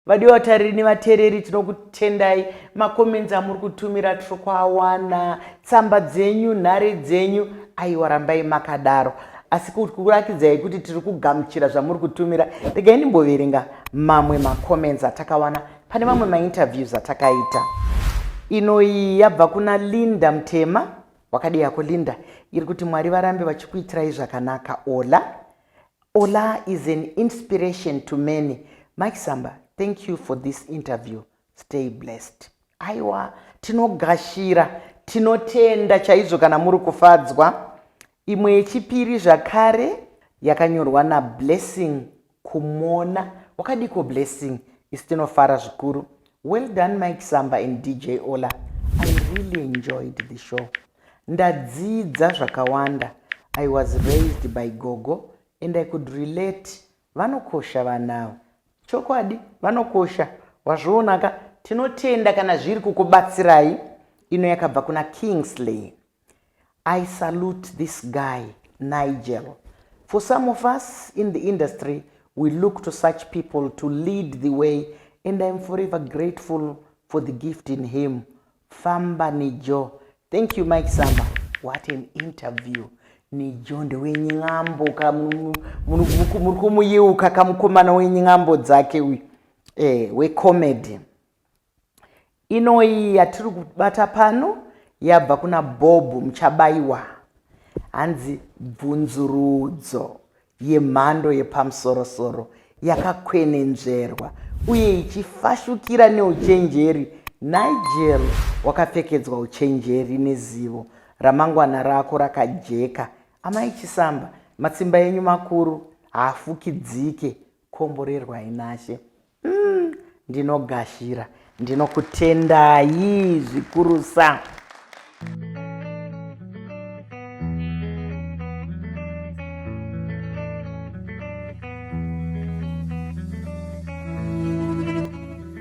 Vadiwa vatariri nevateereri, tinokutendai macomments amuri kutumira, tiri kuawana, tsamba dzenyu, nhare dzenyu, aiwa rambai makadaro. Asi kurakidzai kuti tiri kugamuchira zvamuri kutumira, regai ndimboverenga mamwe macomments atakawana pane mamwe mainterviews atakaita. Inoyi yabva kuna Linda Mutema. Wakadii yako Linda? Iri kuti Mwari varambe vachikuitirai zvakanaka. Ola. Ola is an inspiration to many. Mike Samba, thank you for this interview. Stay blessed. Aiwa, tinogashira, tinotenda chaizvo kana muri kufadzwa. Imwe yechipiri zvakare yakanyorwa naBlessing Kumona. Wakadiko Blessing? Isu tinofara zvikuru. Well done Mike Samba and DJ Ola. I really enjoyed the show. Ndadzidza zvakawanda. I was raised by gogo and I could relate. Vanokosha vana ava. Chokwadi vanokosha. Wazvionaka? Tinotenda kana zviri kukubatsirai. Ino yakabva kuna Kingsley. I salute this guy, Nigel. For some of us in the industry, we look to such people to lead the way, and I'm forever grateful for the gift in him. Famba Nijo. Thank you, Mike Samba. What an interview. Nijo ndewenyambo muri kumuyeuka kamukomana wenyambo dzake uyu wecomedy. Inoyi yatiri kubata pano yabva kuna Bob Muchabaiwa. Hanzi bvunzurudzo yemhando yepamusorosoro yakakwenenzverwa uye ichifashukira neuchenjeri. Nigel wakapfekedzwa uchenjeri nezivo, ramangwana rako rakajeka. Amai Chisamba, matsimba enyu makuru haafukidzike, komborerwai naShe. Ndinogashira, ndinokutendai zvikurusa.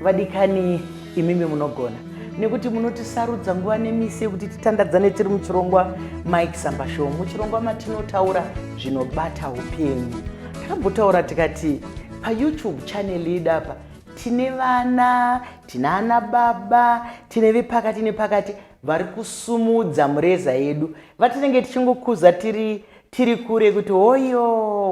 Vadikani, imimi munogona nekuti munotisarudza nguva nemisi yekuti titandadzane tiri muchirongwa Mike Samba Show, muchirongwa matinotaura zvinobata upenyu. Takambotaura tikati paYouTube channel yedu apa tine vana, tina ana baba, tine vepakati nepakati vari kusumudza mureza yedu vatinenge tichingokuza tiri kure kuti hoyo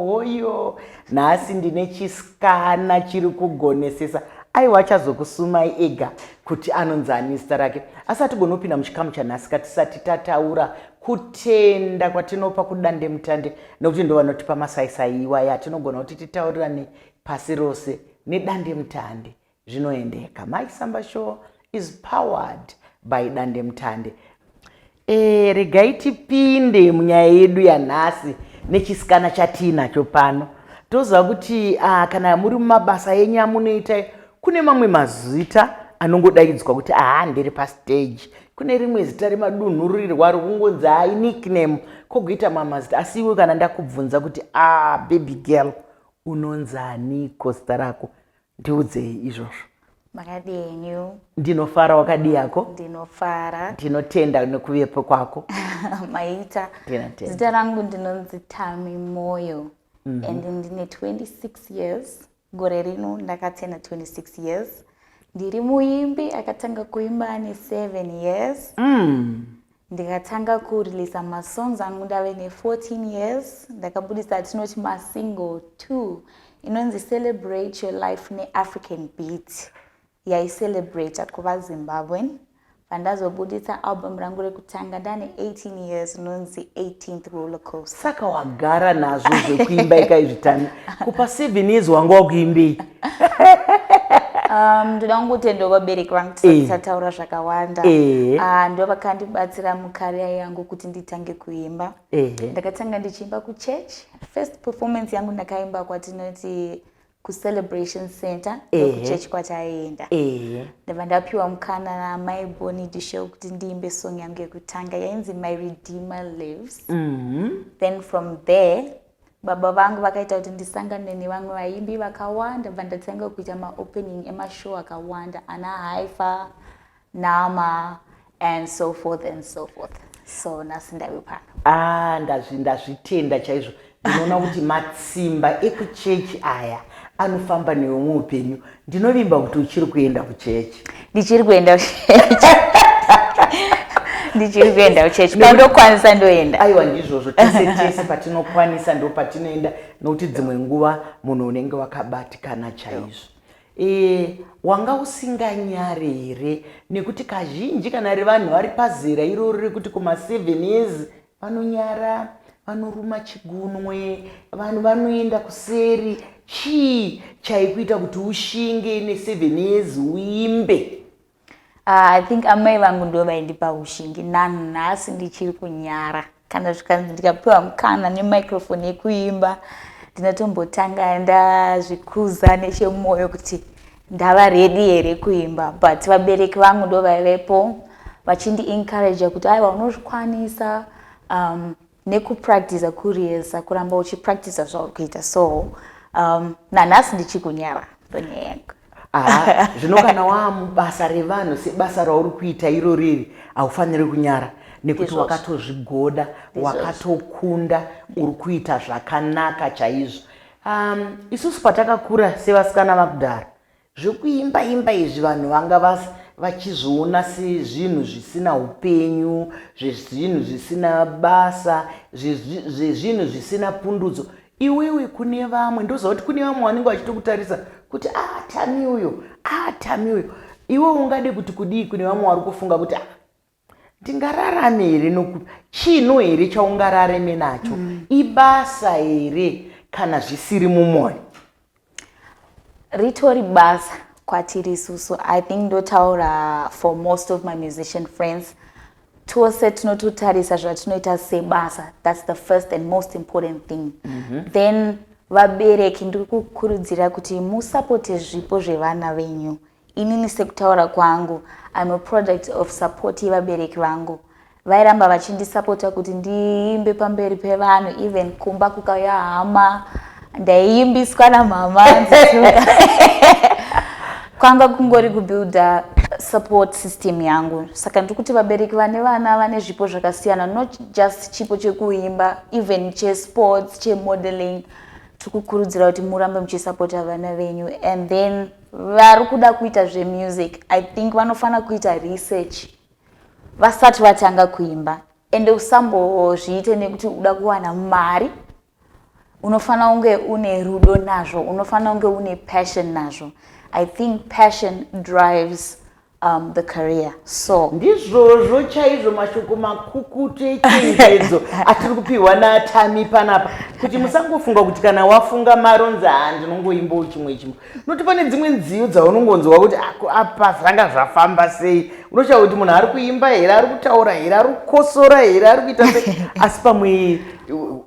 hoyo. Nhasi ndine chisikana chiri kugonesesa, aiwa achazokusumai ega kuti anonzi ani zita rake. Asi hatigoni kupinda muchikamu chanhasi katisati tataura kutenda kwatinopa kudandemutande, nekuti ndo vanotipa masaisai iwaya atinogona kuti titaurirane pasi rose nedandemutande. Zvinoendeka. Mike Samba Show is powered by Dandemutande. Regai tipinde munyaya yedu yanhasi nechisikana chatiinacho pano. Toziva kuti kana muri mumabasa enyu amunoita, kune mamwe mazita anongodaidzwa kuti aha ndiri pastage, kune rimwe zita remadunhurirwa rokungonzi hai nickname, kogoita mamwe mazita. Asi iwe kana ndakubvunza kuti baby girl unonzaniko zita rako, ndiudzei izvozvo. Makadii henyu? Ndinofara, wakadii yako? Ndinofara. Ndinotenda nekuvepo kwako. Maita. Ndinotenda. Zita rangu ndinonzi Tami Moyo. And ndine 26 years. Gore rino ndakatena 26 years. Ndiri muimbi akatanga kuimba ane 7 years. Ndikatanga kureleasa masongs angu ndave ne14 years. Ndakabudisa tinoti masingle 2 inonzi Celebrate Your Life neAfrican Beat, yaicelebrata kuva Zimbabwean. Pandazobudisa album rangu rekutanga ndane 18 years inonzi 18th Roller Coaster. Saka wagara nazvo zvekuimba ikaizvi Tami? Kupa 7 years wanga wakuimbei? Ndoda kungotenda vabereki vangu tisati tataura zvakawanda. Ndo vakandibatsira mucareer yangu kuti nditange kuimba. Ndakatanga ndichiimba kuchurch. First performance yangu ndakaimba kwatinoti kuCelebration Center, kuchurch kwataienda. Ndabva ndapiwa mukana namai Bonnie Dishel kuti ndiimbe song yangu yekutanga yainzi My Redeemer Lives. Then from there baba vangu vakaita kuti ndisangane nevamwe vaimbi vakawanda, bva ndatanga kuita maopening emashow akawanda ana Haifa, Nama and so forth and so forth. So nhasi ndave pano. Ndazvitenda chaizvo. Ndinoona kuti matsimba ekuchechi aya Anofamba newe muupenyu. Ndinovimba kuti uchiri kuenda kuchechi. Ndichiri kuenda kuchechi, ndichiri kuenda kuchechi. Pandokwanisa ndoenda. Aiwa, ndizvozvo, tese tese patinokwanisa ndo patinoenda, nokuti dzimwe nguva munhu unenge wakabatikana chaizvo. Wanga usinganyare here? Nekuti kazhinji kana revanhu vari pazera iroro rekuti kuma7 years vanonyara, vanoruma chigunwe, vanhu vanoenda kuseri. Chii chaikuita kuti ushinge ne7 years uimbe? I think amai vangu ndo vaindipa ushingi. Nanhasi ndichiri kunyara. Kana zvikanzi ndikapiwa mukana nemicrophone yekuimba, ndinotombotanga ndazvikuza nechemwoyo kuti ndava ready here kuimba. But vabereki vangu ndo vaivepo vachindiencouragea kuti aiwa, unozvikwanisa, nekupractiza, kurehearsa, kuramba uchipractiza zvauri kuita. So nanhasi ndichikunyara panyaya yangu. Aha, zvino kana waamubasa revanhu sebasa rauri kuita iro riri, haufaniri kunyara nekuti wakatozvigoda, wakatokunda, uri kuita zvakanaka chaizvo. Isusu patakakura sevasikana vakudhara, zvekuimba imba izvi vanhu vanga vachizviona sezvinhu zvisina upenyu, zvezvinhu zvisina basa, zvezvinhu zvisina pundutso. Iwewe, kune vamwe, ndoziva kuti kune vamwe vanenge vachitokutarisa kuti ah, Tami uyo, ah, Tami uyo. Iwe ungade kuti kudii kune vamwe vari kufunga kuti ah, ndingararame here noku chino here chaungararame nacho? Ibasa here kana zvisiri mumwoyo? Ritori basa kwatiri isusu. I think ndotaura for most of my musician friends, tose tinototarisa zvatinoita sebasa. That's the first and most important thing. Then vabereki, ndiri kukurudzira kuti musapote zvipo zvevana venyu. Inini sekutaura kwangu, I'm a product of support yevabereki vangu. Vairamba vachindisapota kuti ndiimbe pamberi pevanhu. Even kumba kukauya hama, ndaiimbiswa namama. Kwanga kungori kubuilda support system yangu. Saka ndiri kuti vabereki vane vana vane zvipo zvakasiyana, not just chipo chekuimba, even chesports, chemodeling, tiri kukurudzira kuti murambe muchisapota vana venyu. And then vari kuda kuita zvemusic, I think vanofanira kuita research vasati vatanga kuimba. Ende usambozviite nekuti uda kuwana mari. Unofanira kunge une rudo nazvo, unofanira kunge une passion nazvo. I think passion drives the career, so Ndizvozvo chaizvo, mashoko makukutu echenjedzo atiri kupiwa naTami panapa, kuti musangofunga kuti kana wafunga maronzi, ha, ndinongoimbawo chimwe chimwe. Nokuti pane dzimwe nziyo dzaunongonzwa kuti apa zvanga zvafamba sei, unoshaya kuti munhu ari kuimba here, ari kutaura here, ari kukosora here, ari kuita sei, asi pamwe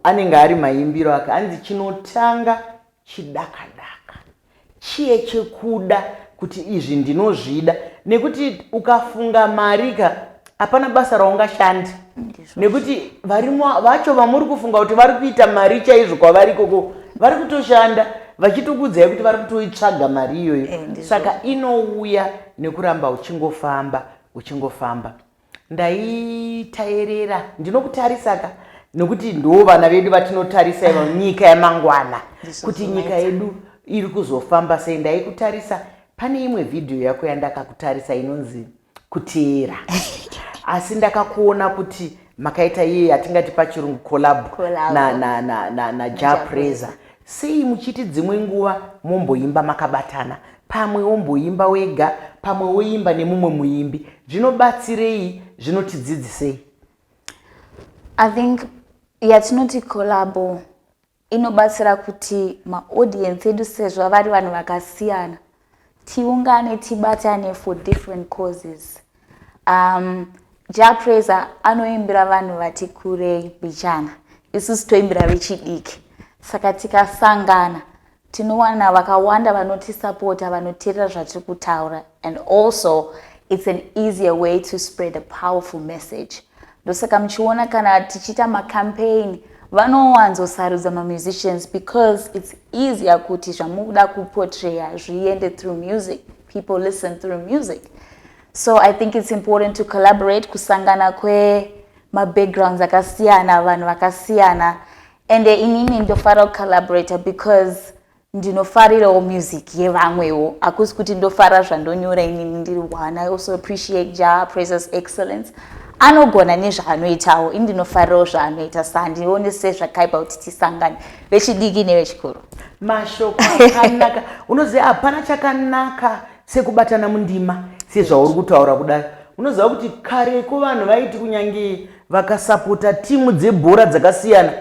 anenge ari maimbiro ake. Hanzi chinotanga chidakadaka chiye chekuda kuti izvi ndinozvida, nekuti ukafunga mari ka, hapana basa raungashandi, nekuti varimo vacho vamuri kufunga kuti vari kuita mari chaizvo, kwavari ikoko vari kutoshanda vachitokuudzai kuti vari kutoitsvaga mari iyoyo. Ndizvo. Saka inouya nekuramba uchingofamba, uchingofamba. Ndaitaerera, ndinokutarisaka nekuti ndo vana vedu vatinotarisa ivo, nyika yamangwana, kuti nyika Zvinoita. yedu iri kuzofamba sei. Ndaikutarisa pane imwe vhidhiyo yako yandakakutarisa inonzi Kuteera, asi ndakakuona kuti makaita iye yatingati pachirungu collab, Collab. na Jah Prayzah. Sei muchiti dzimwe nguva momboimba makabatana, pamwe womboimba wega, pamwe woimba nemumwe muimbi? Zvinobatsirei? Zvinotidzidzisei? I think yatinoti collabo inobatsira kuti maaudience edu, sezvo vari vanhu vakasiyana, tiungane, tibatane for different causes. Jah Prayzah anoimbira vanhu vati kurei bichana, isusu toimbira vechidiki. Saka tikasangana tinowana vakawanda vanotisapota, vanoteerera zvatiri kutaura, and also it's an easier way to spread a powerful message. Ndosaka muchiona kana tichiita macampaign, vanowanzosarudza mamusicians because it's easier kuti zvamuda kuportraya zviende through music. People listen through music. So I think it's important to collaborate, kusangana kwemabackgrounds akasiyana, vanhu vakasiyana. And inini ndofanira kucollaborata because Ndinofarirawo music yevamwewo, hakusi kuti ndofara zvandonyora inini ndiri one. I also appreciate Jah Prayzah's excellence. Anogona nezvaanoitawo, ini ndinofarirawo zvaanoita, sa handioni sezvakaipa kuti tisangane vechidiki nevechikuru. Mashoko akanaka. Unoziva, hapana chakanaka sekubatana mundima sezvauri kutaura kudai. Unoziva kuti kareko vanhu vaiti kunyange vakasapota timu dzebhora dzakasiyana,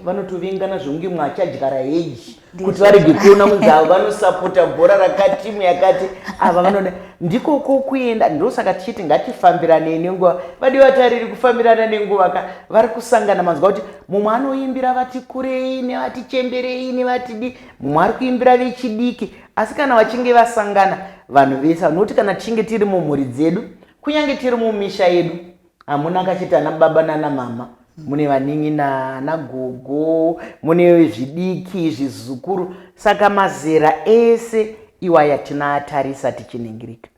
vanovengana zvekunge mumwe achadyara heji kuti varege kuona kunzi avo vanosapota bhora rakati, timu yakati, ava vanoda. Ndikoko kuenda. Ndosaka tichiti ngatifambiranei nenguva. Vadi vatariri, kufambirana nenguva ka. Vari kusangana, manzwa kuti mumwe anoimbira vati kurei nevati chemberei nevatidi, mumwe ari kuimbira vechidiki, asi kana vachinge vasangana vanhu vese, nokuti kana tichinge tiri mumhuri dzedu, kunyange tiri mumisha yedu, hamuna kachiti ana baba nana mama, mune vanin'ina, ana gogo, mune zvidiki, zvizukuru, saka mazera ese iwaya tinoatarisa tichiningirika.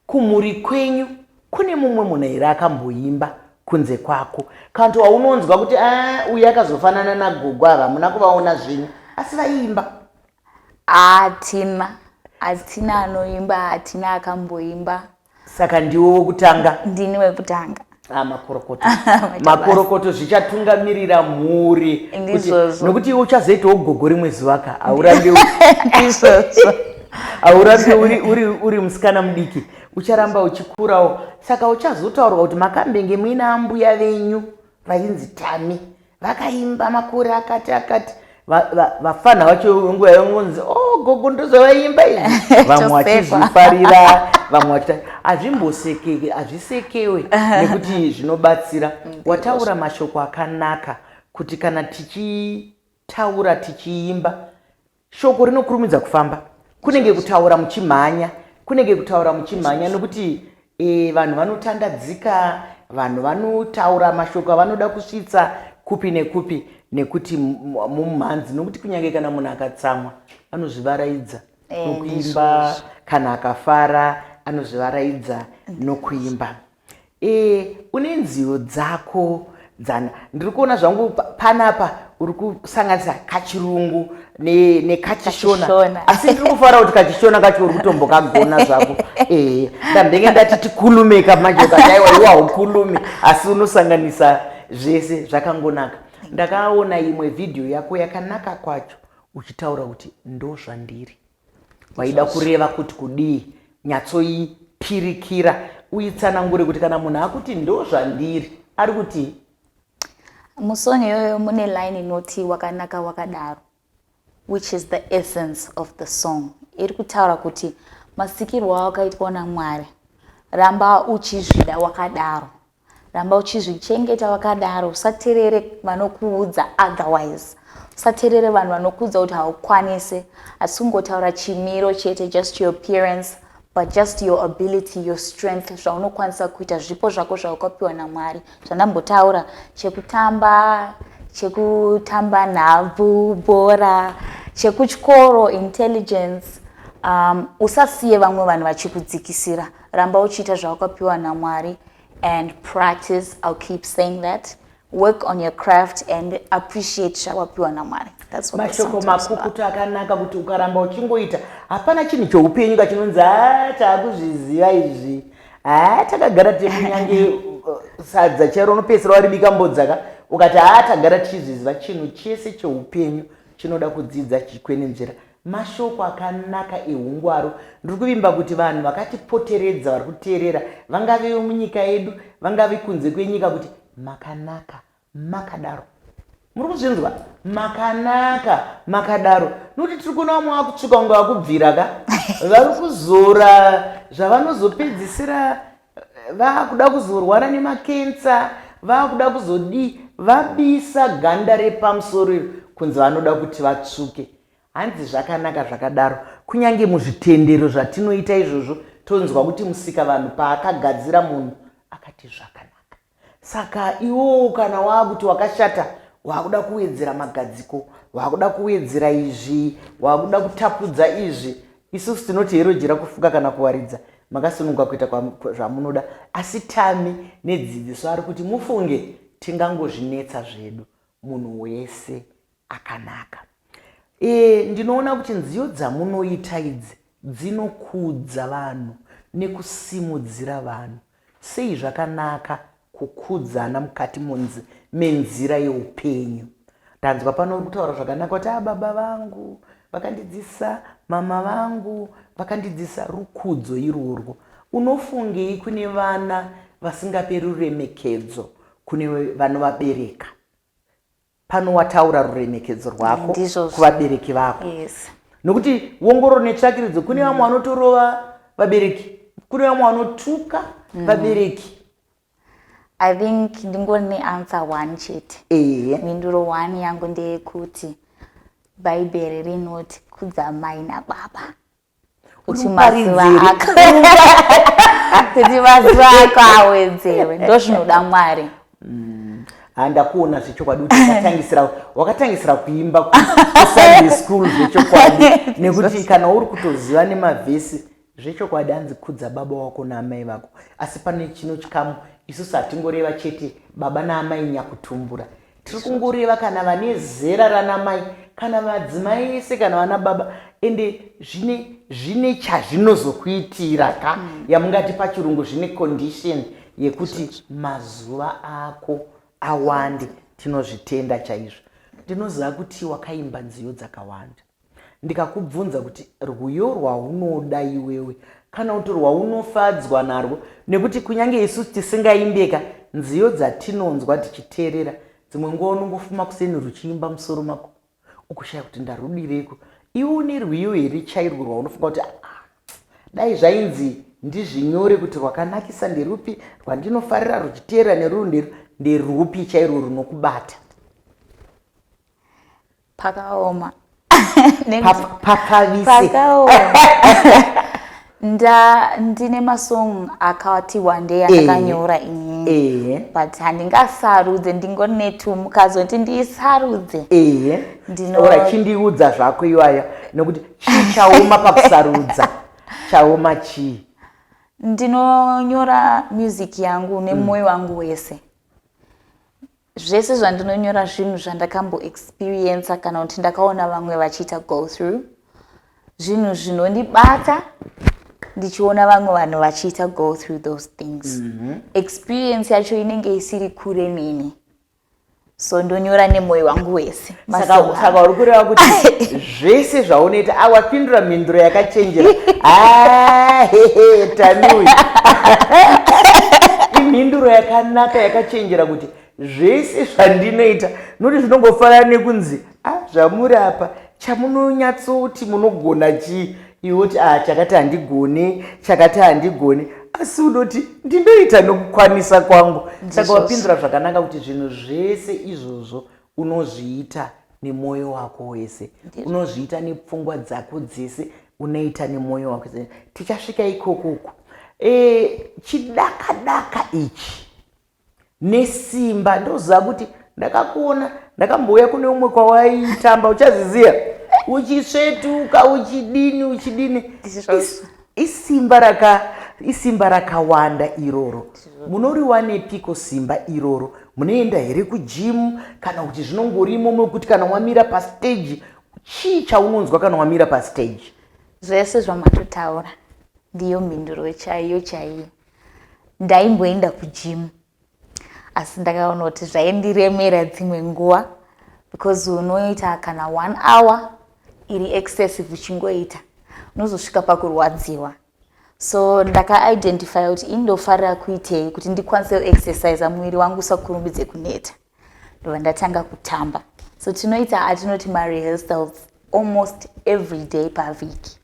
Kumhuri kwenyu kune mumwe munhu here akamboimba kunze kwako, kana kuti waunonzwa kuti a uyu akazofanana nagogo ava? Hamuna kuvaona zvenyu, asi vaiimba? Hatina, hatina anoimba, hatina akamboimba. Saka ndiwo wekutanga? Ndini wekutanga. Ah, makorokoto, makorokoto. Zvichatungamirira mhuri. Ndizvozvo. Nokuti iwe uchazoitawo gogo rimwe zuva ka. Haurambi, Ndizvozvo. haurambi uri musikana mudiki, ucharamba uchikurawo. Saka uchazotaurwa kuti makambenge muina ambuya venyu vainzi Tami, vakaimba makore akati akati. Vafana vacho nguva yangonzi, "O oh, gogo, ndozvavaimba izvi." Vamwe vachizvifarira, vamwe vachita. Hazvimbosekeke, hazvisekewe, nekuti zvinobatsira. Wataura mashoko akanaka kuti kana tichitaura tichiimba, shoko rinokurumidza kufamba. Kunenge kutaura muchimhanya, kunenge kutaura muchimhanya, nokuti vanhu vanotandadzika, vanhu vanotaura mashoko avanoda kusvitsa kupi nekupi, nekuti mumhanzi, nokuti kunyange kana munhu akatsamwa anozvivaraidza nokuimba, kana akafara anozvivaraidza nokuimba. Une nziyo dzako dzana ndiri kuona zvangu panapa, uri kusanganisa kachirungu nekachishona, asi ndiri kufara kuti kachishona kacho uri kutombokagona zvako. Ndambenge ndati tikhulumeka manje, ukati aiwa, iwe haukhulumi, asi unosanganisa zvese, zvakangonaka. Ndakaona imwe vhidhiyo yako yakanaka kwacho uchitaura kuti ndo zvandiri. Waida kureva kuti kudii? Nyatsoipirikira, uitsanangure kuti kana munhu akuti ndo zvandiri, ari kuti Musong iyoyo mune line inoti, "Wakanaka wakadaro," which is the essence of the song. Iri kutaura kuti masikirwo awakaitwa naMwari, ramba uchizvida wakadaro, ramba uchizvichengeta wakadaro. Usaterere vanokuudza otherwise, usaterere vanhu vanokuudza kuti haukwanisi. Asi kungotaura chimiro chete, just your appearance, but just your ability, your strength, zvaunokwanisa kuita, zvipo zvako zvawakapiwa naMwari, zvandambotaura, chekutamba nhabvu, bhora, chekuchikoro, intelligence. Usasiye vamwe vanhu vachikudzikisira. Ramba uchiita zvawakapiwa naMwari and practice. I'll keep saying that: work on your craft and appreciate zvawapiwa naMwari. Mashoko makukutu akanaka, kuti ukaramba uchingoita, hapana chinhu choupenyu kachinonzi, "A, taakuzviziva izvi, ha, takagara." Tekunyange sadza chero unopedzisira waribika mbodzaka ukati, "Ha, tagara tichizviziva." Chinhu chese cheupenyu chinoda kudzidza, chikwenenzvera. Mashoko akanaka eungwaro. Ndiri kuvimba kuti vanhu vakatipoteredza vari kuteerera, vangave munyika yedu, vangave kunze kwenyika, kuti makanaka makadaro. Muri kuzvinzwa? Makanaka makadaro, nokuti tiri kuona vamwe vakutsvuka kunge vakubvira ka, vari kuzora zvavanozopedzisira vakuda kuzorwara nemakensa, vakuda kuzodii, vabisa ganda repamusoro iro kunzi vanoda kuti vatsvuke. Hanzi zvakanaka zvakadaro. Kunyange muzvitendero zvatinoita izvozvo, tonzwa kuti musika vanhu paakagadzira munhu akati zvakanaka. Saka iwowo kana waakuti wakashata, waakuda kuwedzera magadziko, waakuda kuwedzera izvi, waakuda kutapudza izvi, isusu tinoti hero jira kufuka kana kuwaridza, makasununguka kuita zvamunoda. Asi Tami nedzidziso ari kuti mufunge, tingangozvinetsa zvedu, munhu wese akanaka. E, ndinoona kuti nziyo dzamunoita idzi dzinokudza vanhu nekusimudzira vanhu. Sei zvakanaka kukudzana mukati menzira yeupenyu? Ndanzwa pano uri kutaura zvakanaka kuti a baba vangu vakandidzisa, mama vangu vakandidzisa rukudzo irworwo. Unofungei kune vana vasingape ruremekedzo kune vanovabereka? Pano wataura ruremekedzo rwako kuvabereki vako. Yes. Nokuti wongororo netsvakiridzo kune vamwe vanotorova vabereki, kune vamwe vanotuka vabereki. I think ndingori neanswer one chete. Mhinduro one yangu ndeyekuti Bhaibheri rinoti kudza mai nababa. Kuti mazuva ako kuti mazuva ako awedzerwe, ndozvinoda Mwari. Handakuona zvechokwadi kuti wakatangisira kuimba kuSunday school zvechokwadi, nekuti kana uri kutoziva nemavhesi zvechokwadi anzi kudza baba wako naamai vako. Asi pane chino chikamu isusu hatingoreva chete baba naamai nyakutumbura, tiri kungoreva kana vane zera ranamai kana madzimai ese kana vana baba, ende zvine chazvinozokuitira ka yamungati pachirungu zvine condition yekuti mazuva ako awande. Tinozvitenda chaizvo. Ndinoziva kuti wakaimba nziyo dzakawanda. Ndikakubvunza kuti rwiyo rwaunoda iwewe kana kuti rwaunofadzwa narwo, nekuti kunyange isu tisingaimbeka nziyo dzatinonzwa tichiteerera, dzimwe nguva unongofuma kuseni ruchiimba musoro mako ukushaya kuti ndarudireko. Iwe une rwiyo here chairwo rwaunofunga kuti dai zvainzi ndizvinyore kuti rwakanakisa nderupi, rwandinofarira ruchiteerera neruru nderupi chairwo runokubata? Pakaoma. Papavise. Pakaoma. Ndine masong akati wandei andakanyora inini, but handingasarudze, ndingori netu mukazoti ndisarudze. Ora chindiudza zvako iwaya, nekuti chii chaoma pakusarudza? Chaoma chii? Ndinonyora music yangu nemwoyo wangu wese. Zvese zvandinonyora zvinhu zvandakamboexperiensa kana kuti ndakaona vamwe vachiita go through, zvinhu zvinondibata ndichiona vamwe vanhu vachiita go through those things. Experience yacho inenge isiri kure neni, so ndonyora nemwoyo wangu wese. Saka uri kureva kuti zvese zvaunoita, awapindura mhinduro yakachenjera. Ahehe, Tami, imhinduro yakanaka yakachenjera kuti zvese zvandinoita, nokuti zvinongofanana nekunzi a zvamuri apa chamunonyatsoti munogona chii? Iwe woti a chakati handigone, chakati handigone, asi unoti ndinoita nokukwanisa kwangu. Saka wapindura zvakanaka kuti zvinhu zvese izvozvo unozviita nemwoyo wako wese, unozviita nepfungwa dzako dzese, unoita nemwoyo wako. Tichasvika ikoko uku. Chidakadaka ichi nesimba, ndoziva kuti ndakakuona, ndakambouya kune umwe kwawaitamba, uchaziziya, uchisvetuka, uchidini uchidini. Isimba rakawanda iroro. Munoriwanepiko simba iroro? Munoenda here kugym kana kuti zvinongorimo mekuti kana wamira pastage? Chii chaunonzwa kana wamira pastage? Zvese zvamatotaura ndiyo mhinduro chaiyo chaiyo. Ndaimboenda kugym, asi ndakaona kuti zvaindiremera dzimwe nguva, because unoita kana one hour iri excessive uchingoita, unozosvika pakurwadziwa. So ndakaidentifya kuti indofarira kuitei kuti ndikwanise kuexercisa muviri wangu usakurumbidze kuneta. Ndobva ndatanga kutamba. So tinoita atinoti marehearsals almost every day pavhiki,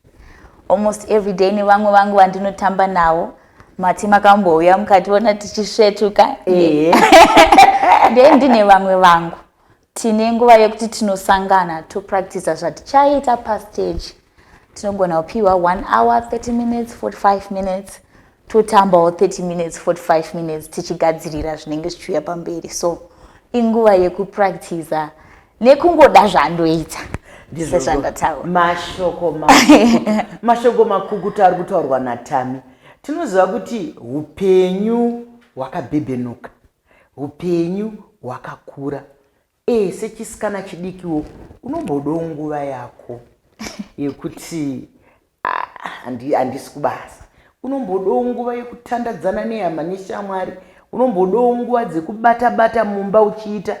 almost every day, nevamwe vangu vandinotamba navo. Mati makambouya mukationa tichisvetuka. Then ndine vamwe vangu, tine nguva yekuti tinosangana topractisa zvatichaita pastage. Tinogona kupiwa 1 hour 30 minutes, 45 minutes, totambawo 30 minutes, 45 minutes, tichigadzirira zvinenge zvichiuya pamberi. So inguva yekupractisa nekungoda zvandoita sezvandataura. Mashoko makukutu ari kutaurwa naTami. Tinoziva kuti upenyu hwakabhebhenuka, upenyu hwakakura. E, sechisikana chidikiwo unombodawo nguva yako yekuti handisi kubasa. Unombodawo nguva yekutandadzana nehama neshamwari. Unombodawo nguva dzekubata bata mumba uchiita.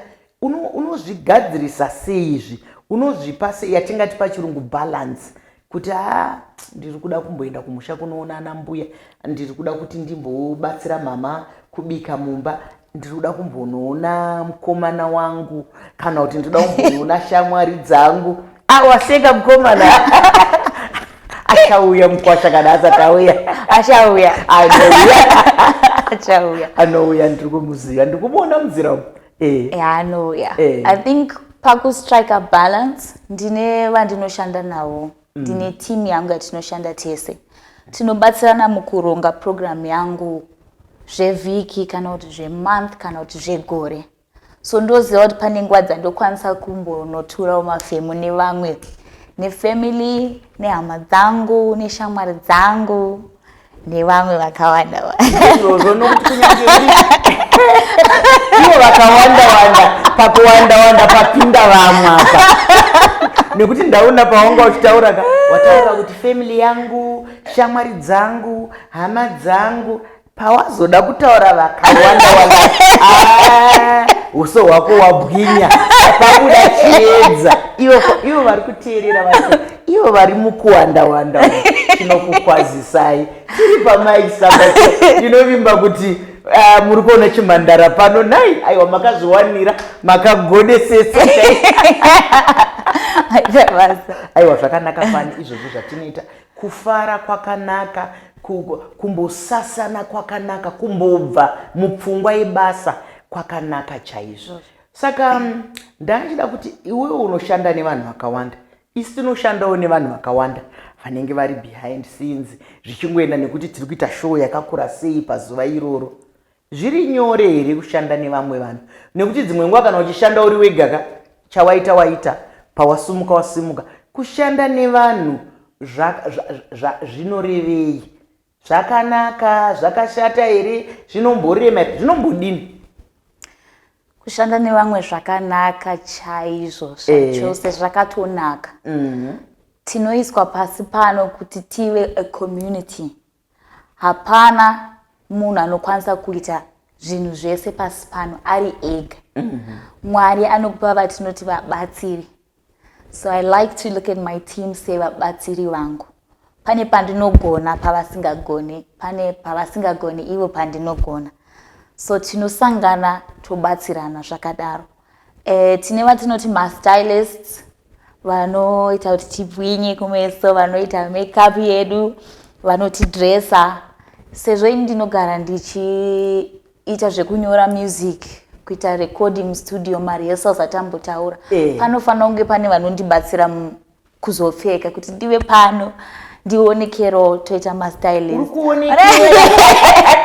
Unozvigadzirisa sei izvi? Unozvipa sei yatingati pachirungu balance kuti a ndiri kuda kumboenda kumusha kunoona ana mbuya, ndiri kuda kuti ndimbobatsira mama kubika mumba, ndiri kuda kumbonoona mukomana wangu, kana kuti ndiri kuda kumbonoona shamwari dzangu. Awaseka mukomana achauya mukwasha kana asati auya. Achauya. Anouya. Achauya. Anouya, ndiri kumuziva, ndiri kumuona munzira umu. Anouya. I think pakustrike a balance, ndine vandinoshanda navo. Ndine team yangu yatinoshanda tese, tinobatsirana mukuronga program yangu zvevhiki kana kuti zvemonth kana kuti zvegore. So ndoziva kuti pane nguva dzandokwanisa kumbonoturawo mafemu nevamwe, nefamily, nehama dzangu, neshamwari dzangu, nevamwe vakawanda. Izvozvo, nokuti kunyange ivo vakawanda wanda, pakuwanda wanda papinda vamwe apa, nekuti ndaona pawanga uchitaura ka, wataura kuti family yangu, shamwari dzangu, hama dzangu. Pawazoda kutaura vakawanda wanda, uso hwako wabwinya, pabuda chiedza. Ivo vari kuteerera vacho, ivo vari mukuwanda wanda, tinokukwazisai tiri pamaisamba. Ndinovimba kuti muri kuona chimhandara pano. Nai, aiwa, makazviwanira, makagonesesa. Aiwa, zvakanaka fani izvozvo zvatinoita. Kufara kwakanaka, kumbosasana kwakanaka, kumbobva mupfungwa yebasa kwakanaka chaizvo. Saka ndachida kuti iwewe unoshanda nevanhu vakawanda, isi tinoshandawo nevanhu vakawanda vanenge vari behind scenes, zvichingoenda nekuti tiri kuita show yakakura sei pazuva iroro. Zviri nyore here kushanda nevamwe vanhu? Nekuti dzimwe nguva kana uchishanda uri wega ka, chawaita waita, pawasumuka wasimuka. Kushanda nevanhu zvinorevei? Zvakanaka, zvakashata here? Zvinomborema here? Zvinombodini? Kushanda nevamwe zvakanaka chaizvo, zvachose zvakatonaka. Tinoiswa pasi pano kuti tive a community. Hapana munhu anokwanisa kuita zvinhu zvese pasi pano ari ega. Mwari anokupa vatinoti vabatsiri. So I like to look at my team sevabatsiri vangu. Pane pandinogona pavasingagoni, pane pavasingagoni ivo pandinogona. So tinosangana tobatsirana zvakadaro. Tine vatinoti mastylists vanoita kuti tibwinye kumeso, vanoita makeup yedu, vanotidressa. Sezvo ini ndinogara ndichiita zvekunyora music, kuita recording studio, marehearsals atambotaura, panofanira kunge pane vanondibatsira kuzopfeka kuti ndive pano ndionekero. Toita mastylist.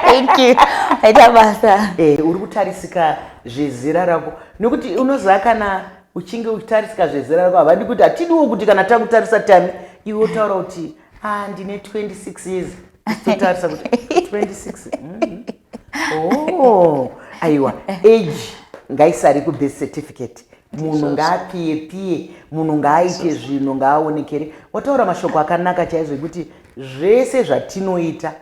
Thank you, aita basa. Uri kutarisika zvezera rako, nekuti unoziva kana uchinge uchitarisika zvezera rako, havadi kuti, hatidiwo kuti kana takutarisa tami, iwe wotaura kuti ah, ndine 26 years, totarisa kuti 26. Oh, aiwa, age ngaisari kubirth certificate. Munhu ngaapiye piye, munhu ngaaite zvinhu, ngaaonekere. Wataura mashoko akanaka chaizvo ekuti zvese zvatinoita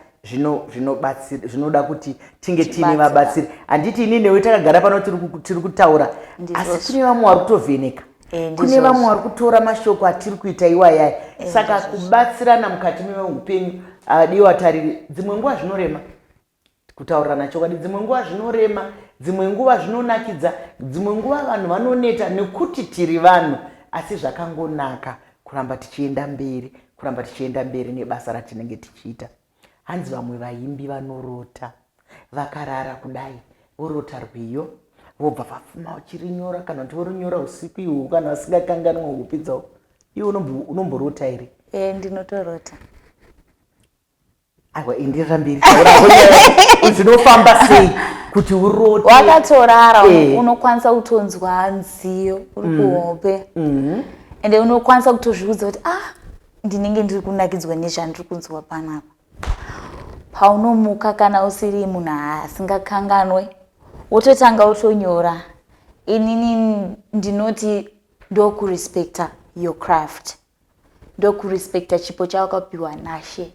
zvinoda kuti tinge tiine vabatsiri. Handiti ini newe takagara pano tiri kutaura, asi kune vamwe vari kutovheneka, kune vamwe vari kutora mashoko atiri kuita iwayaya. Saka kubatsirana mukati meupenyu, adiwa tariri, dzimwe nguva zvinorema kutaurirana chokwadi, dzimwe nguva zvinorema, dzimwe nguva zvinonakidza, dzimwe nguva vanhu vanoneta nekuti tiri vanhu. Asi zvakangonaka kuramba tichienda mberi, kuramba tichienda mberi nebasa ratinenge tichiita. Hanzi vamwe vaimbi vanorota vakarara kudai, vorota rwiyo, vobva vafuma vachirinyora, kana kuti vorinyora usiku ihwohwo kana vasingakanganwa hope dzavo. Iwe unomborota here? Ndinotorota. Aiwa, enderera mberi, zvinofamba sei kuti urote? Wakatorara, unokwanisa kutonzwa nziyo uri kuhope, ende unokwanisa kutozviudza kuti ah, ndinenge ndiri kunakidzwa nezvandiri kunzwa panapa. Paunomuka, kana usiri munhu asingakanganwe, wototanga utonyora. Inini ndinoti ndokurespecta your craft, ndokurespecta chipo chawakapiwa nashe.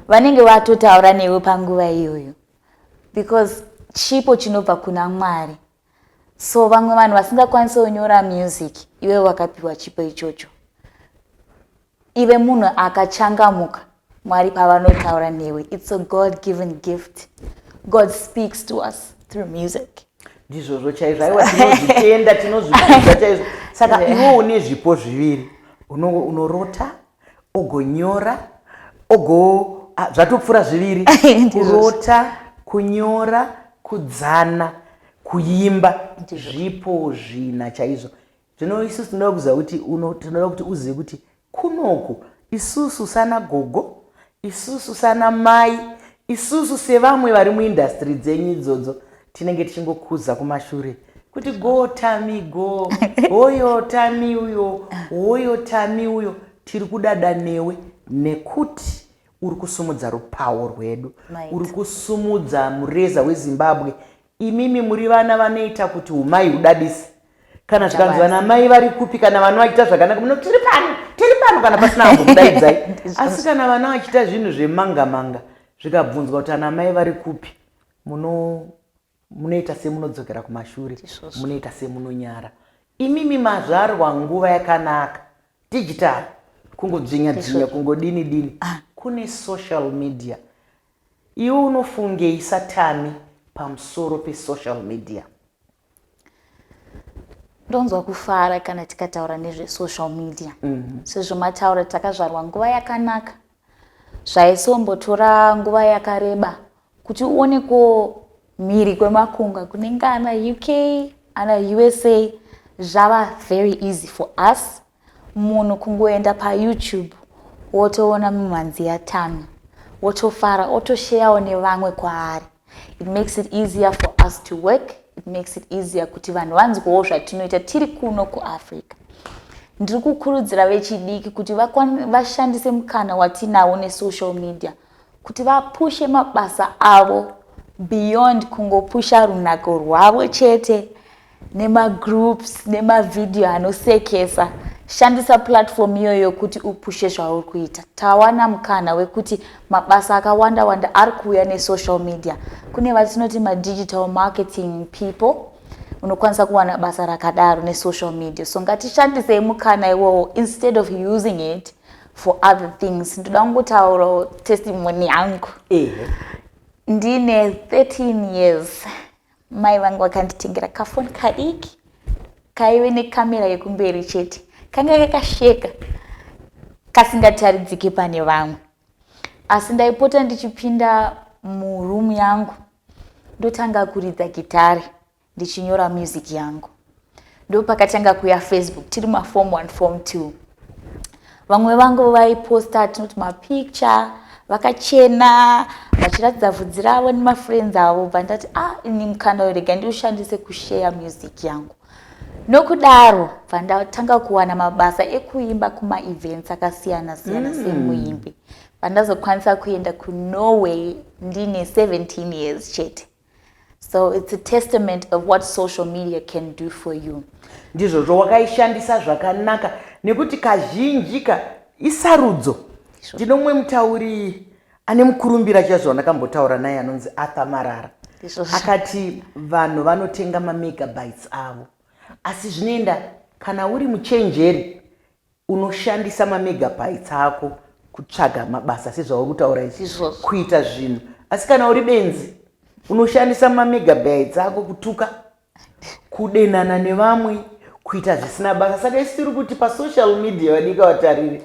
Vanenge vatotaura newe panguva iyoyo, because chipo chinobva kuna Mwari. So vamwe vanhu vasingakwanisi kunyora music, iwe wakapiwa chipo ichocho. Ive munhu akachangamuka Mwari pavanotaura newe. It's a God given gift. God speaks to us through music. Ndizvozvo chaizvo. Aiwa, tinozvitenda, tinozvikudza chaizvo. Saka iwe une zvipo zviviri. Unorota, ugonyora, ugo zvatopfuura zviviri. Kurota, kunyora, kudzana, kuimba, zvipo zvina chaizvo. Zvino isusu tinoda kuziva kuti tinoda kuti uzive kuti kunoku isusu sana gogo, isusu sana mai, isusu sevamwe vari muindustry dzenyu idzodzo, tinenge tichingokuza kumashure kuti go Tami, go, hoyo Tami uyo, hoyo Tami uyo. Tiri kudada newe nekuti uri kusumudza rupawo rwedu, uri kusumudza mureza weZimbabwe. Imimi muri vana vanoita kuti umai hudadise. Kana zvikanzi vana mai vari kupi, kana vana vachiita zvakanaka, muno tiri pano, tiri pano, kana pasina ambokudaidzai. Asi kana vana vachiita zvinhu zvemanga manga, zvikabvunzwa kuti ana mai vari kupi, munoita semunodzokera kumashure, munoita semunonyara. Imimi mazvarwa nguva yakanaka, digital, kungodzvinya dzvinya, kungodini dini, kune social media. Iwe unofungei saTami pamusoro pesocial media? Ndonzwa kufara kana tikataura nezvesocial media. Sezvo mataura, takazvarwa nguva yakanaka. Zvaisombotora nguva yakareba kuti uoneko mhiri kwemakungwa kunenge ana UK, ana USA. Zvava very easy for us. Munhu kungoenda paYouTube, wotoona mimhanzi yaTami, wotofara, otosheyawo nevamwe kwaari. It makes it easier for us to work. It makes it easier kuti vanhu vanzwewo zvatinoita tiri kuno kuAfrica. Ndiri kukurudzira vechidiki kuti vashandise mukana watinawo nesocial media kuti vapushe mabasa avo beyond kungopusha runako rwavo chete nemagroups nemavhidhiyo anosekesa. Shandisa platform iyoyo kuti upushe zvauri kuita. Tawana mukana wekuti mabasa akawanda wanda ari kuuya nesocial media. Kune vatinoti madigital marketing people, unokwanisa kuwana basa rakadaro nesocial media. So ngatishandisei mukana iwowo instead of using it for other things. Ndoda kungotaurawo testimony yangu. Ndine 13 years, mai vangu vakanditengera kafoni kadiki kaive nekamera yekumberi chete, kanga kakasheka, kasingataridzike pane vamwe. Asi ndaipota ndichipinda murumu yangu, ndotanga kuridza gitare, ndichinyora music yangu. Ndo pakatanga kuya Facebook tiri maform 1, form 2. Vamwe vangu vaiposta tinoti mapicture vakachena, vachiratidza vhudzi ravo nemafriends avo. Bva ndati, "Ah, ini mukana uyu rega ndiushandise kusheya music yangu." Nokudaro bva ndatanga kuwana mabasa ekuimba kumaevents akasiyana siyana semuimbi. Vandazokwanisa kuenda kuNorway ndine 17 years chete. So it's a testament of what social media can do for you. Ndizvozvo, wakaishandisa zvakanaka, nekuti kazhinji ka isarudzo. Ndino mumwe mutauri ane mukurumbira chaizvo wandakambotaura naye, anonzi Arthur Marara. Akati vanhu vanotenga mamegabytes avo, asi zvinoenda kana uri muchenjeri unoshandisa mamegabytes ako kutsvaga mabasa sezvauri kutaura izvi, kuita zvinhu. Asi kana uri benzi, unoshandisa mamegabytes ako kutuka, kudenana nevamwe, kuita zvisina basa. Saka isi tiri kuti pasocial media, vadika vatariri,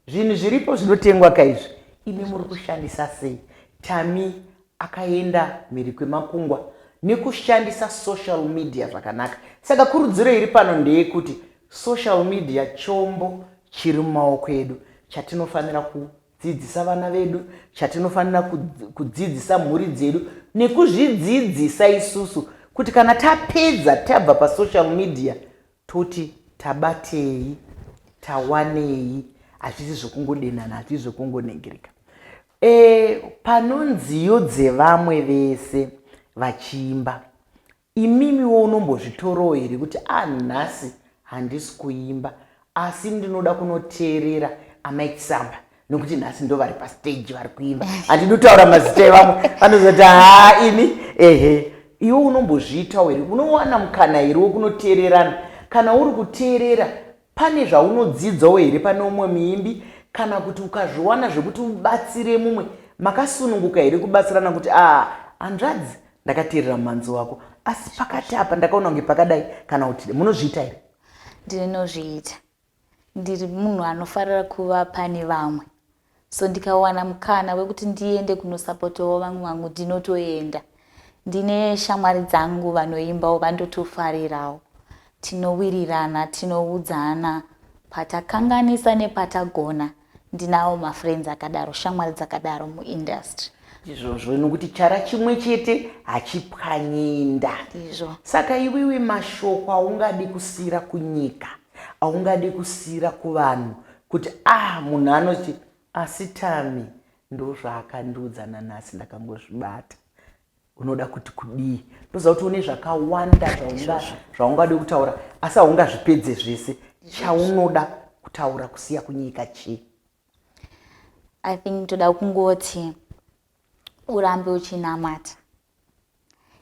zvinhu zviripo zvinotengwa kaizvi. Imi muri kushandisa sei? Tami akaenda mhiri kwemakungwa nekushandisa social media zvakanaka. Saka kurudziro iri pano ndeyekuti social media chombo chiri mumaoko edu chatinofanira kudzidzisa vana vedu, chatinofanira kudzidzisa mhuri dzedu nekuzvidzidzisa isusu, kuti kana tapedza tabva pasocial media, toti tabatei, tawanei. Hazvisi zvokungodenana, hazvisi zvokungonengirika. Panonziyo dzevamwe vese vachiimba. Imimiwo unombozvitorawo here kuti a nhasi handisi kuimba, asi ndinoda kunoteerera amai Chisamba, nokuti nhasi ndo vari pastage vari kuimba? Handidi kutaura mazita evamwe, vanozoti ha ini. Ehe, iwe unombozviitawo here? Unowana mukana here wekunoteererana? Kana uri kuteerera, pane zvaunodzidzawo here pane umwe muimbi, kana kuti ukazviwana zvekuti ubatsire mumwe, makasununguka here kubatsirana kuti a hanzvadzi, ndakateerera mumanzi wako, asi pakati apa ndakaona kunge pakadai, kana kuti munozviita here? Ndinozviita. Ndiri munhu anofarira kuva pane vamwe, so ndikawana mukana wekuti ndiende kunosapotawo vamwe vangu, ndinotoenda. Ndine shamwari dzangu vanoimbawo, vandotofarirawo. Tinowirirana, tinoudzana patakanganisa nepatagona. Ndinawo mafriends akadaro, shamwari dzakadaro muindustry. Izvozvo, nokuti chara chimwe chete hachipwanyinda. Izvo. Saka iwiwi, mashoko aungadi kusiyira kunyika, aungadi kusiyira kuvanhu, kuti ah, munhu anoti asi Tami ndo zvaakandiudza nanhasi ndakangozvibata, unoda kuti kudii? Ndoziva kuti une zvakawanda zvaungadi kutaura, asi haungazvipedze zvese. Chaunoda kutaura, kusiya kunyika chii? I think toda kungoti urambe uchinamata.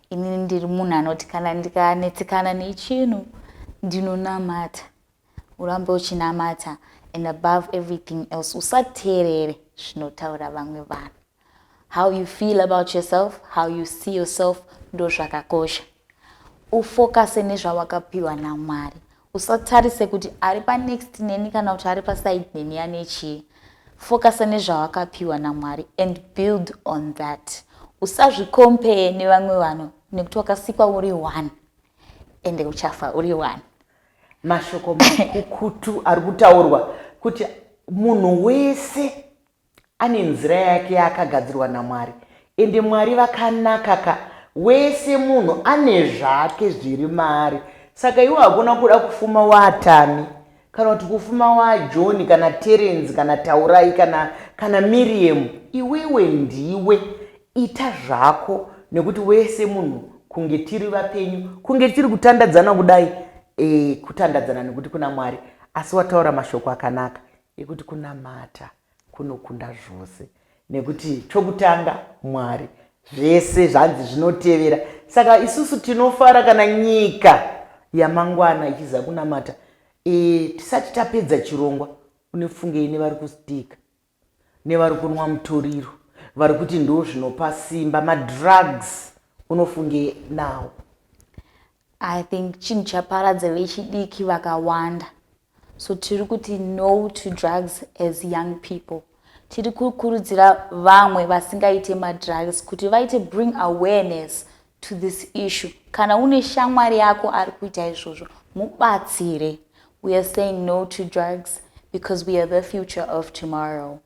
Inini ndiri munhu anoti kana ndikanetsekana nechinhu, ndinonamata. Urambe uchinamata, and above everything else, usateerere zvinotaura vamwe vanhu. How you feel about yourself, how you see yourself, ndo zvakakosha. Ufokase nezvawakapiwa naMwari. Usatarise kuti ari panext neni kana kuti ari paside neni ane chii. Fokasa nezvawakapiwa naMwari and build on that. Usazvicompare nevamwe vanhu, nekuti wakasikwa uri one, ende uchafa uri one. Mashoko makukutu ari kutaurwa kuti munhu wese ane nzira yake yaakagadzirwa naMwari, ende Mwari vakanaka ka. Wese munhu ane zvake zviri maari. Saka iwe hakuna kuda kufuma waTami, kana kuti kufuma waJohn, kana Terence, kana Taurai, kana Miriam. Iwewe ndiwe, ita zvako, nekuti wese munhu, kunge tiri vapenyu, kunge tiri kutandadzana kudai, kutandadzana nekuti kuna Mwari. Asi wataura mashoko akanaka ekuti kunamata kunokunda zvose, nekuti chokutanga Mwari, zvese zvanzi zvinotevera. Saka isusu tinofara kana nyika yamangwana ichiza kunamata. Tisati tapedza chirongwa, unefungei nevari kustika, nevari kunwa mutoriro, vari kuti ndo zvinopa simba, madrugs? Unofungei nawo? I think chinhu chaparadza vechidiki vakawanda. So tiri kuti no to drugs as young people. Tiri kukurudzira vamwe vasingaite madrugs kuti vaite bring awareness to this issue. Kana une shamwari yako ari kuita izvozvo, mubatsire. We are saying no to drugs because we are the future of tomorrow.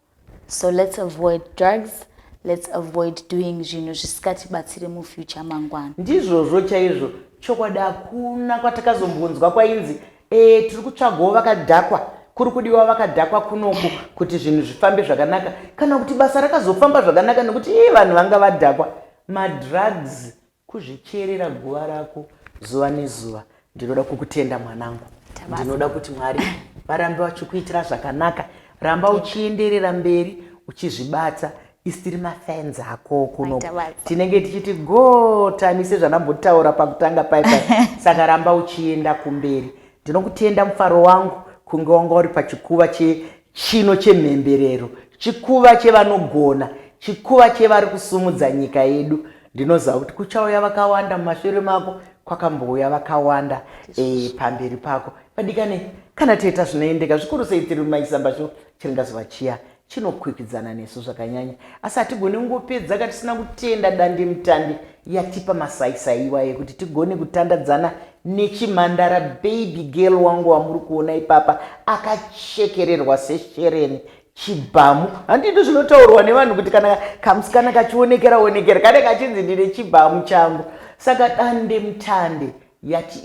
So let's avoid drugs, let's avoid doing zvinhu zvisikatibatsire mufuture mangwana. Ndizvozvo chaizvo. Chokwadi hakuna kwatakazombonzwa kwainzi tiri kutsvagawo vakadhakwa, kuri kudiwa vakadhakwa kunoku kuti zvinhu zvifambe zvakanaka, kana kuti basa rakazofamba zvakanaka nekuti ii vanhu vanga vadhakwa. Madrugs kuzvicherera guva rako zuva nezuva. Ndinoda kukutenda, mwanangu. Ndinoda kuti Mwari varambe vachikuitira zvakanaka. Ramba uchienderera mberi uchizvibata. Isi tiri mafans ako kuno, tinenge tichiti go Tami, sezvandambotaura pakutanga paipai. Saka ramba uchienda kumberi. Ndinokutenda, mufaro wangu kunge wanga uri pachikuva chechino chemhemberero, chikuva chevanogona, chikuva chevari kusumudza nyika yedu. Ndinoziva kuti kuchauya vakawanda mumashure mako, kwakambouya vakawanda pamberi pako. Vadikane, kana toita zvinoendeka zvikuru sei, tiri muMaisamba Show, chiringazuva chiya chinokwikwidzana nesu zvakanyanya, asi hatigoni kungopedza katisina kutenda dande mutande yatipa masaisai iwayo kuti tigone kutandadzana nechimhandara baby girl wangu wamuri kuona ipapa, akachekererwa seshereni, chibhamu. Handidi zvinotaurwa nevanhu kuti kana kamusikana kachionekera onekera kane kachinzi ndine chibhamu changu. Saka dande mutande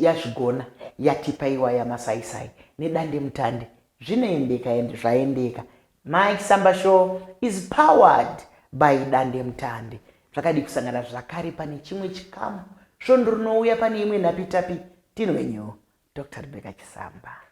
yazvigona, yatipa iwaya masaisai. Nedande mutande zvinoendeka, ende zvaendeka. Mike Samba Show is powered by dande mutande. Zvakadi kusangana zvakare pane chimwe chikamu. Svondo rinouya pane imwe nhapitapi tinwenyu Dr. Rebecca Chisamba.